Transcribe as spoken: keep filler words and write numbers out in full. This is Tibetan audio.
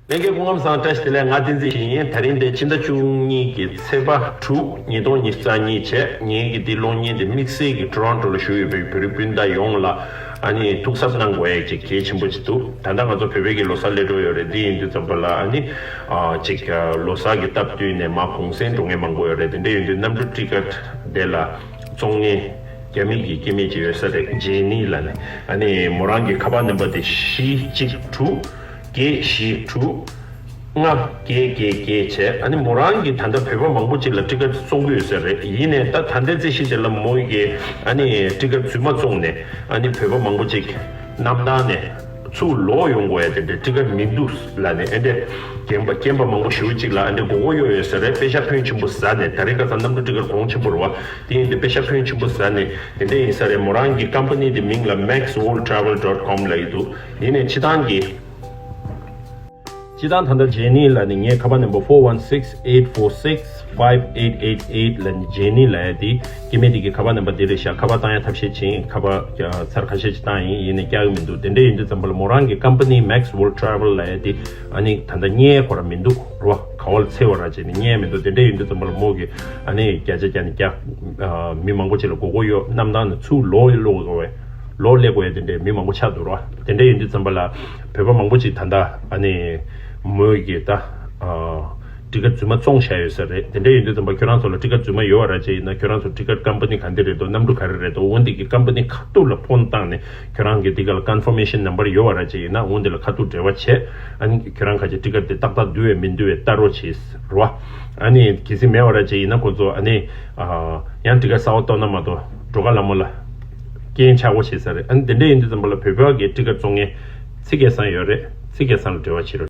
ལྷན་རྒྱས་སྐུ་ཁམས་བཟང་། བཀྲ་ཤིས་བདེ་ལེགས། ང་བསྟན་འཛིན་ཡིན། ད་རིང་དེ་ཕྱི་ཟླ་བཅུ་གཉིས་ཀྱི་ཚེས་པ་དྲུག་ཉིས་སྟོང་ཉི་ཤུ་རྩ་གཉིས་བྱས། ངེད་ཀྱི་འདི་གློག་བརྙན་དེ་དམིགས་བསལ་གྱི་ཊོ་རོན་ཊོ་ལ་བཞུགས་ཡོད་པའི་བོད་རིགས་སྤུན་ཟླ་ཡོངས་ལ་ཨ་ནི་ཐུགས་གཟབ་གནང་དགོས་ཡ་ཅིག་གལ་ཆེན་པོ་ཅིག་འདུག་ད་ལྟ་ང་ཚོ་བོད་པའི་གི་ལོ་གསར་སླེབས་འགྲོ་ཡོད་རེད། འདི་ཡིན་དུས་ཙམ་པ་ལ་ཨ་ནི་ཨ་ཅིག་ཨ་ལོ་གསར་གྱི་སྟབས་བསྟུན་ནས་མར་གུང་སེང་འགྲོ་མཁན་མང་པོ་ཡོད་རེད། དེ་འདྲ་ཡིན་དུས་གནམ་གྲུ་ཊི་ཀེ་ཊི་དེ་ལ་བཙོང་མཁན་རྒྱ་མི་གི་སྐྱེ་དམན་ཅིག་ཡོད་ས་རེད། ཇེ་ནི་ལབ་ནས། ཨ་ནི་མོ་རང་གི་ཁ་པར་ནམ་བར་དེ་བཞི་གཅིག་དྲུག་བརྒྱད་བཞི་དྲུག་ལྔ་བརྒྱད་བརྒྱད་བརྒྱད་བྱས། ཨ་ནི་མོ་རང་གིས་ད་ལྟ་བོད་པ་མང་པོ་ཅིག་ལ་ཊི་ཀེ་ཊི་བཙོང་གི་ཡོད་ས་རེད། ཡིན་ནའི་ད་ད་ལྟའི་རྩིས་གཞི་དེ་ལ་མོ་གིས་ཨ་ནི་ཊི་ཀེ་ཊི་རྫུན་མ་བཙོང་ནས་ཨ་ནི་བོད་པ་མང་པོ་ཅིག་གནམ་ཐང་ནས་ཚུར་ལོག་ཡོང་དགོས་ཡ་དེ་འདྲའི་ཊི་ཀེ་ཊི་མི་འདུག་ལབ་ནས། ཨེ་འདྲས་རྐྱེན་པ་རྐྱེན་པ་མང་པོ་ཞེ་པོ་ཅིག་ལ་ཨེ་འདྲས་མགོ་སྐོར་གཡོག་ཡོད་ས་རེད། པེ་ཤག་ཕོན་ཆེན་པོ་ཟ་ནས། ད་རེས་ཁ་སང་གནམ་གྲུ་ཊི་ཀེ་ཊི་གོང་ཆེན་པོ་རེད་བ། དེ་ཡིན་དུས་པེ་ཤག་ཕོན་ཆེན་པོ་ཟ་ནས་དེ་འདྲས་ཡིན་ས་རེད། མོ་རང་གི་ཀམ་པ་ནི་དེ་མིང་ལ་མེག་སི་ཝོལ་ཊ་རེ་ཝལ་ཌོཊ་ཀོམ་ལབ་ཀྱི་འདུག་ཡིན་ནའི་སྤྱི་བཏང་གི་སྤྱི་བཏང་ད་ལྟ་ཇེ་ནི་ལབ་ནས། ངའི་ཁ་པར་ནམ་བར་four one six eight four six five eight eight eight ལབ་ནས། ཇེ་ནི་ལབ་ཡ་དེ་སྐྱེ་དམན་དེ་གི་ཁ་པར་ནམ་བར་དེ་རེད་ཤག་ཁ་པར་བཏང་ཡ་ཐབས་ཤེས་བྱེད། ཁ་པར་ཚར་ཁ་ཤས་ཅིག་བཏང་ཡིན། ཡིན་ནའི་རྒྱག་གི་མི་འདུག་དེ་འདྲ་ཡིན་དུས་ཙམ་པ་ལ་མོ་རང་གི་ཀམ་པ་ནི་མེག་སི་ཝོལ་ཊ་རེ་ཝལ་ལབ་ཡ་དེ་ཨ་ནི་ད་ལྟ་རྙེད་ཁོ་རང་མི་འདུག་རོ། ག་བ་ལ་འཚོལ་བ་ར་བྱས་ནས་རྙེད་མི་འདུག་དེ་འདྲ་ཡིན་དུས་ཙམ་པ་ལ་མོ་གིས་ཨ་ནི་བརྒྱ་ཆ་བརྒྱ་ནས་བརྒྱ། མི་མང་པོ་ཅིག་ལ་མགོ་སྐོར་གཡོག་གནམ་ཐང་ནས་ཚུར་ལོག་ལོག་དགོས་པའི་ལོག་སླེབས་དགོས་ཡ་དེ་འདྲའི་མི་མང་པོ་ཆགས་འདུག་རོ། དེ་འདྲ་ཡིན་དུས་ཙམ་པ་ལ་བོད་པ་མང་པོ་ཅིག་ད་ལྟ་ཨ་ནི་མོས་ཀྱིས་ད་ཨ་ཊི་ཀེ་ཊི་རྫུན་མ་བཙོང་བཞག་ཡོད་ས་རེད། དེ་འདྲ་ཡིན་དུས་ཙམ་པ་ཁྱོད་རང་ཚོ་ལ་ཊི་ཀེ་ཊི་རྫུན་མ་ཡོད་པ་ར་བྱས་ཡིན་ན། ཁྱོད་རང་ཚོ་ཊི་ཀེ་ཊི་ཀམ་པ་ནི་ག་འདི་རེད་འདུག་གནམ་གྲུ་ག་རེ་རེད་འདུག་འོ་འདི་གི་ཀམ་པ་ནི་ཁ་ཐུག་ལ་ཕོན་བཏང་ནས། ཁྱོད་རང་གི་འདི་ག་ལ་ཀོན་ཕར་མེ་ཤན་ནམ་བར་ཡོད་པ་ར་བྱས་ཡིན་ན། འོ་འདི་ལ་ཁ་ཐུག་འབྲེལ་བ་བྱས། ཨ་ནི་ཁྱོད་རང་ཁ་ཅིག་ཊི་ཀེ་ཊི་དེ་ཏག་ཏག་འདུག་པས་མི་འདུག་པས་ལྟ་རོགས་བྱེད་རོ། ཨ་ནི་གལ་སྲིད་མེད་པ་ར་བྱས་ཡིན་ན་ཁོ་ཚོ་ཨ་ནི་ཨ་ཡང་ཊི་ཀེ་ཊི་གསར་པ་གཏོང་ན་མ་གཏོགས་འགྲོ་ཁ་ལ་མོ་ལ་རྐྱེན་ཆག་སྒོ་བྱེད་ས་རེད། ཨ་ནི་དེ་འདྲ་ཡིན་དུས་ཙམ་པ་ལ་བོད་པ་གི་ཊི་ཀེ་ཊི་བཙོང་མཁན་ཚིག་སྐལ་བཟང་ཡོད་རེད། ཚིག་སྐལ་བཟང་ལ་འབྲེལ་བ་བྱེད་རོགས།